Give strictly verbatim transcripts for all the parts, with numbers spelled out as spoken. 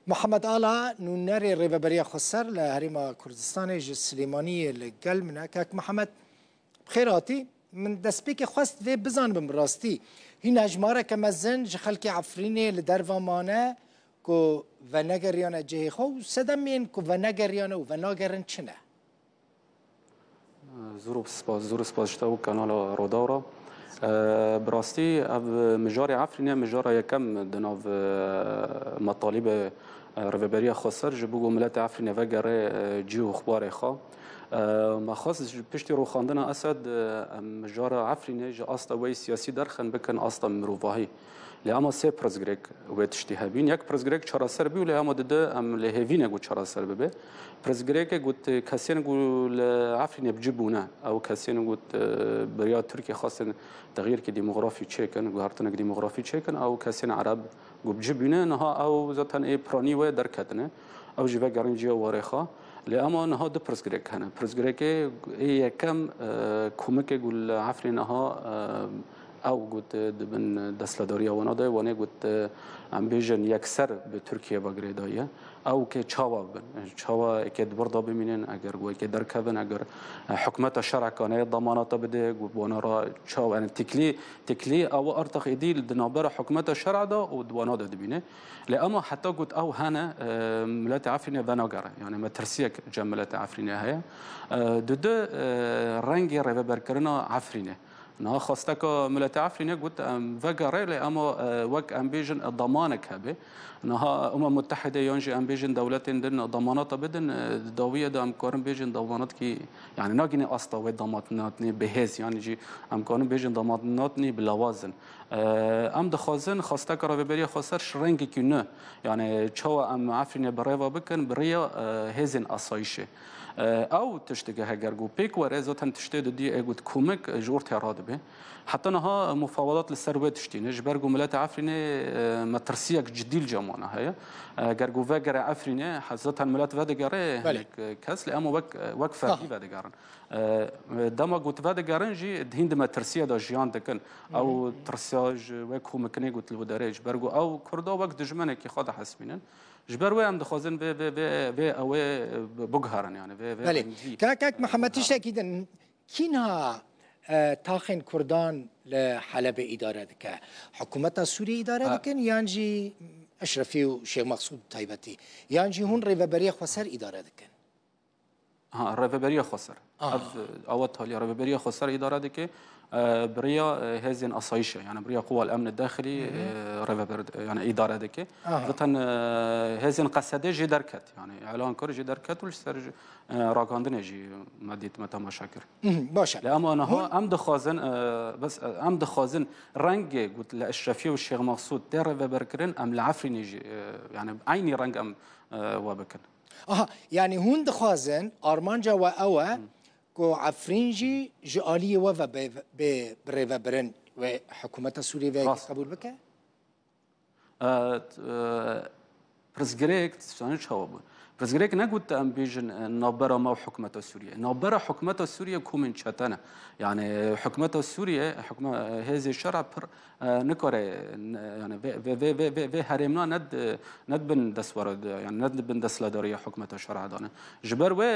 Mihemed Ala, nûnerê Rêveberiya Xweser li Herêma Kurdistanê ji Silêmaniyê li gel min e. Kak Mihemed, bi xêr hatî. Min destpêkê xwest vê bizanibim, bi rastî hîn hejmareke mezin ji xelkê Efrînê li derve mane ku venegeriyane cihê xwe û sedemên ku venegeriyane û venagerin çi ne? Zor û spas, zor û spas ji te û kanala Rodaw re. E, bi rastî ev mijarê Efrînê mijara yekem di nav, e, metalîbê, e, Rêveberiya Xweser ji bo ku miletê Efrînê vegere, e, cî û xwarê xwe. E, me xwest ji piştî rûxandina Esed, e, em mijara Efrînê ji asta wê siyasî derxin bikin asta mirovahî. Lê ema sê pirsgirêk wê tiştî hebîn. Yek pirsgirêk çareser bî û lê ema dide em lê hêvî ne ku çareser bibe. Pirsgirêkê got, kesên ku li Efrînê bi cî bûne, ew kesên got, e, beriya Tirkiye xwestin texyîrkî demografî çêkin, guhertinek demografî çêkin, ew kesên Ereb ku bi cî bûne, niha ew zaten ê piranî wê derketine. Ew jî vegerin ciya warê xwe. Lê ema niha du pirsgirêk hene. Pirsgirêkê ê yekem, e, komikê ku li Efrînê niha, e, ew got, e, di bin desthilatdariya wana de, wanê got, e, em bêjin yekser bi Tirkiye ve girêdayî ye. Ew kê çawa bin? Çawa êkê di wir de bimînin, eger wekê derkevin, eger, e, hikûmeta şer'ekane damanata bide, got wana re çawa, yani tiklî, tiklî ew artix êdî di navbera hikûmeta şer'a de û di wana de dibîne. Lê ema heta got ew hene, e, miletê Efrînê venagere. Yani metirsiyek cem miletê Efrînê heye. E, dide, e, rengê rêveberkirina Efrînê. Niha xwesteka miletê Efrînê got em vegere, lê ema, e, wek em bêjin damanek hebe. Niha Umem Mutehide yan jî em bêjin dewletên din damanata bidin, e, di dawiyê de em karin bêjin damanatkî, yani nagîne asta wê damanatnê bi hêz, yan jî em karin bêjin damanatnê bi lawaz in. E, em dixwazin xwesteka Rêveberiya Xweser ji rengekî nû, yani çawa em Efrînê bi rêva bikin, bi rêya, e, hêzên asayişê. E, ew tişteke heger ku pêk were, zaten tiştê didî ê got komik ji ortê radibe. Heta niha mufawelat li ser wê tiştî ne. Ji ber ku miletê Efrînê, e, metirsiyek cidî li cem wana heye. E, ger ku vegere Efrînê, he, zaten milet vedigere, Belê. hinek, e, kes, lê ema wek, wek ferdî Aha. vedigerin. E, dema ku tu vedigerin jî, hîn di metirsiya de jiyan dikin. Ew tirsiya ji wê komikinê ku li wê derê, ji ber ku ew Kurda wek dijmenekî xwe dihesibînin. Ji ber wê em dixwazin vê, vê, vê, vê ew ê, e, biguherin, yani vê, vê Belê. rengî, Kak, kak e, Mihemed, biguherin. Tiştekî din, kî niha, e, taxên Kurdan li Helebê îdare dike? Hikûmeta Sûriyê îdare Ha. dikin yan jî Eşrefî û Şêx Mexsûd bi taybetî? Yan jî hûn Rêveberiya Xweser îdare dikin? Ha, Rêveberiya Xweser. Aha. Ev, e, awa taliya Rêveberiya Xweser îdare dike. E, biriya, e, hêzên asayişe, yani biriya Quwal Emni Dexilî, Hı hı. e, rêveber, yani îdare dike. Aha. Zaten, e, hêzên Qesedê jê derket, yani îlan kir jê derket û li ser, e, ragandinê jî me dît, me temaşe kir. Hı hı, baş e. Lê ema niha Hûn em dixwazin, e, bes, e, em dixwazin rengê got li Eşrefiye û Şêx Mexsûd tê rêveberkirin, em li Efrînê jî, e, yani eynî reng em, e, we bikin. Aha, yani hûn dixwazin, armanca we ew e, Hı. ku Efrîn jî ji aliyê we ve bê, bê birêvebirin, wê hikûmeta Sûriyê vê yekê Rast. qebûl bike? E, t-, e, pirsgirêk, zanî çawa bû? Pirsgirêk ne got em bêjin, e, navbera me û hikûmeta Sûriyê. Navbera hikûmeta Sûriyê komên çete ne. Yani hikûmeta Sûriyê, hikûme-, hêzê şera pir, e, nikare, ne, yani vê, vê, vê, vê, vê, vê herêmna ne di, ne di bin destwara de, yani ne di bin desthilatdariya hikûmeta şera de ne. Ji ber wê,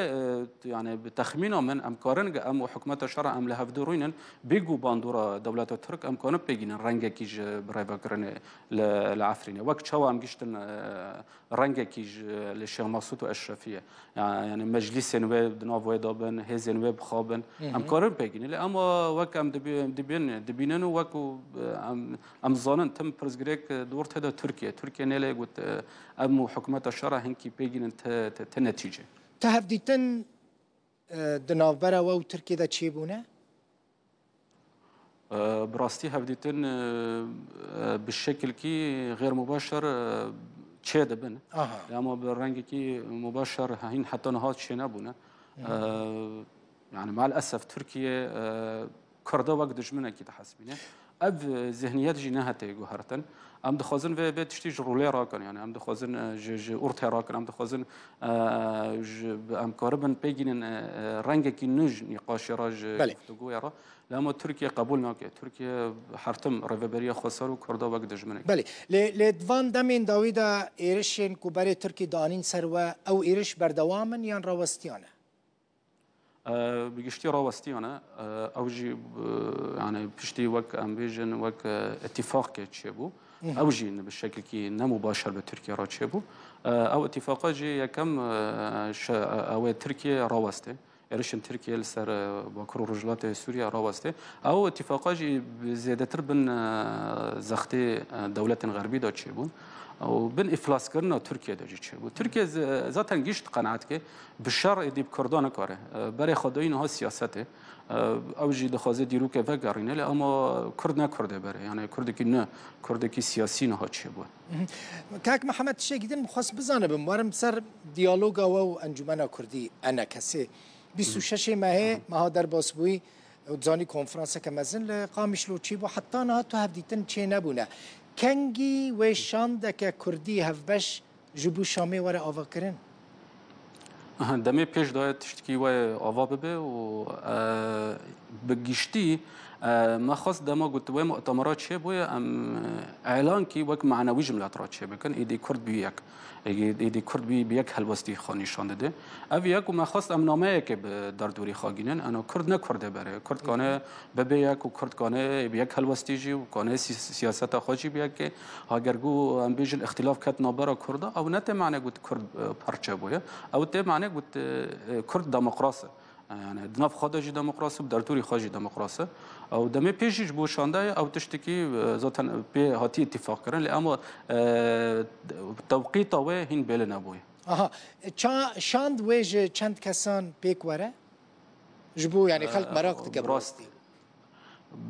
e, yani bi texmîna min em karin ge em û hikûmeta şera em li hevdu rûnin, bêgû bandora dewleta Tirk em karin pêgînin rengekî ji birêvekirinê li, li Efrînê. Wek çawa em giştin, e, rengekî ji, li Şêx Mexsûd û Eşrefiyê. Ya-, yani meclîsên wê di nav wê de bin, hêzên wê bixabin. Hı hı. Em karin pêgînin. Lê ema wek em dibi-, dibin-, dibînin û wek ku, e, em, em zanin tim pirsgirêk, e, di ortê de Tirkiye. Tirkiye nêlê got, e, em û hikûmeta şera hinkî pêgînin ti, ti, ti netîce. Ti hevdîtin, e, di navbera we û Tirkiye de çêbûne? E, bi rastî hevdîtin, e, e, bi şekilkî xêr mubaşer, e, çê dibin. Aha. Lê ama bi rengekî mubaşer hîn heta niha çê nebûne. Hı hı. E, yani maalesef Tirkiye, e, Kurda wek dijminekî dihesibîne. Ev zihniyet jî nehate guhertin. Em dixwazin vê, vê tiştî ji rûlê rakin, yani em dixwazin, e, ji, ji ortê rakin, em dixwazin, e, ji, em karibin pêgînin, e, e, rengekî nû ji nîqaşê re, ji Belê. guftûgoyê re. Lê hema Tirkiye qebûl nake. Tirkiye her tim rêveberiya xweser û Kurda wek dijminek. Belê. Lê, lê di van demên dawî de êrişên ku berê Tirkî danîn ser we, ew êriş berdewam in yan rawestiyane? E, bi giştî rawestiyane. E, ew jî, e, yani piştî wek em bêjin, wek, e, îtîfaqkê çêbû. Hı hı. Ew jî bi şekilkî ne mubaşer bi Tirkiye re çêbû. E, ew îtîfaqa jî yekem, e, şe-, ew ê Tirkiye rawestê. Êrişên Tirkiye li ser, e, Bakur û Rojhilatê Sûriye rawestê. Ew îtîfaqa jî bi zêdetir bin, e, zextê, e, dewletên xerbî de çêbûn. Û bin îflaskirina Tirkiye de jî çêbû. Tirkiye z-, zaten gişt qenaetke bi şer êdî bi Kurda nikare. E, berê xwedayî niha siyaset e. E, ew jî dixwaze dîrokê vegerîne, lê ama Kurd ne Kurdê berê. Yani Kurdekî ne, Kurdekî siyasî niha çêbû. Mhm. Kak Mihemed, tiştekî din xwest bizanibim, werim ser diyaloga we û Encûmena Kurdî, E N K S. Bîst û şeşê mehê, meha derbas bûyî, û dizanî konferanseke mezin li Qamişlo çêbû, heta niha tu hevdîtin çênebûne. Kengî wê şandeke Kurdî hevbeş ji bo Şamê were avakirin? Aha, demê pêş daye tiştekî wê ava bibe û, e, bi giştî, e, me xwest dema got wê mu'temera çêbûye, em, e, îlankî wek manewî ji milet re çêbikin, êdî Kurd bî yek. Êdî, êdî Kurd bî bi yek helwestî xwe nîşan dide. Ev yek û me xwest em nameyekê bi derdorî xwe gînin. Eno Kurd ne Kurdê berê. Kurd kane bebe yek û Kurd kane bi yek helwestî jî û kane si-, siyaseta xwe jî bi yekê. Hager ku em bêjin îxtîlaf ket navbera Kurda, ew ne tê mane got Kurd, e, parçe bûye. Ew tê mane got, e, e, Kurd demokras e. Yani di nav xwe de jî demokras e, bi derdorî xwe jî demokras e. Ew demê pêş jî ji bo şandayê ew tiştekî, e, zaten pê hatî îtîfaq kirin, lê ama, e, tewqîta wê hîn bêle nebûye. Aha. Ça-, şand wê ji çend kesan pêk were? Ji bo, yani, xelk E, meraq dike bi rast-, rastî.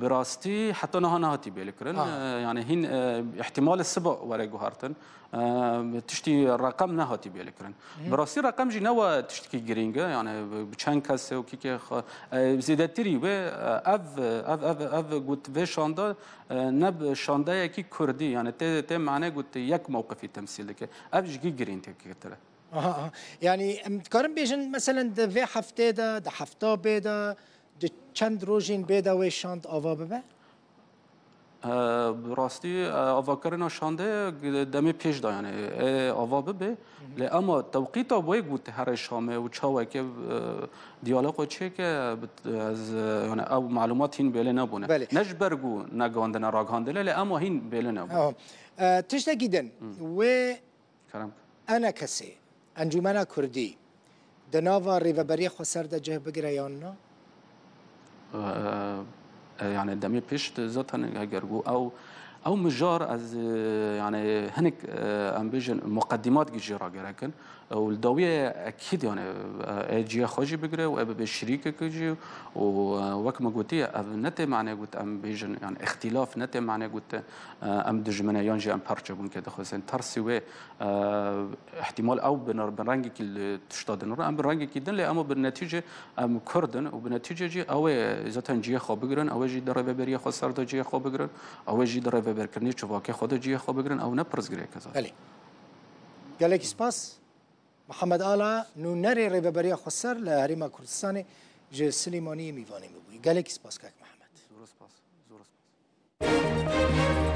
Bi rastî heta niha nehatî bêlikirin. Aha. E, yani hîn, e, îhtimal e siba were guhartin. E, tiştî reqem nehatî bêlikirin. Hı. Bi rastî reqem jî ne we tiştekî girîng e. Yani bi, bi çend kes e û kîkê xwe, e, zêdetirî wê, e, ev, ev, ev, ev got vê şanda, e, ne bi şandeyekî Kurdî, yani tê, tê mane got yek mewqifî temsîl dike. Ev ji gî girîngtir e. Aha, aha. Yani, em dikarin bêjin, meselen, di vê heftê de, di hefta bê de, di çend rojên bê de wê şand ava bibe? E, bi rastî, e, avakirina şandê demê pêş de, yani, ê ava bibe. Hı hı. Lê ama tewqîta wê got here Şamê û çaweke, e, diyalogo çêke, bi-, ez, e, yani, ew malumat hîn bêle nebûne. Belê. Ne ji ber ku negandine, ragandine, lê ama hîn bêle nebûne. Aha. E, tiştekî din, Hı. wê Kerem. E N K S, Encûmena Kurdî, di nava Rêveberiya Xweser de cih bigire yan na? E, e, yani demê pişt zaten eger bû ew, ew mijar ez, e, yani hinek, e, em bêjin muqeddimat jî ragerek in. E, û li dawiyê ekîd yani, e, ê cihê xwe jî bigire û ê bibe şirîkek jî û, e, wek me gotiye ev ne tê mane got em bêjin yani îxtîlaf ne tê mane got, e, em dijmine yan jî em parçebûnkê dixwazin. Tersî wê, e, îhtimal ew bi, bi rengekî li tişta din re, em bi rengekî din lê ema bi netîce em Kurd in û bi netîce jî ew ê zaten cihê xwe bigirin, ew ê jî di rêveberiya Xweser de cihê xwe bigirin, ew ê jî di rêveberkirinê civakê xwe de cihê xwe bigirin, ew ne pirsgirêk e zaten. Belê. Gelekî spas. Mihemed Ala, nûnerê Rêveberiya Xweser li Herêma Kurdistanê ji Silêmaniyê mîvanê me bûyî. Gelekî spas kak Mihemed. Zor spas. Zor spas.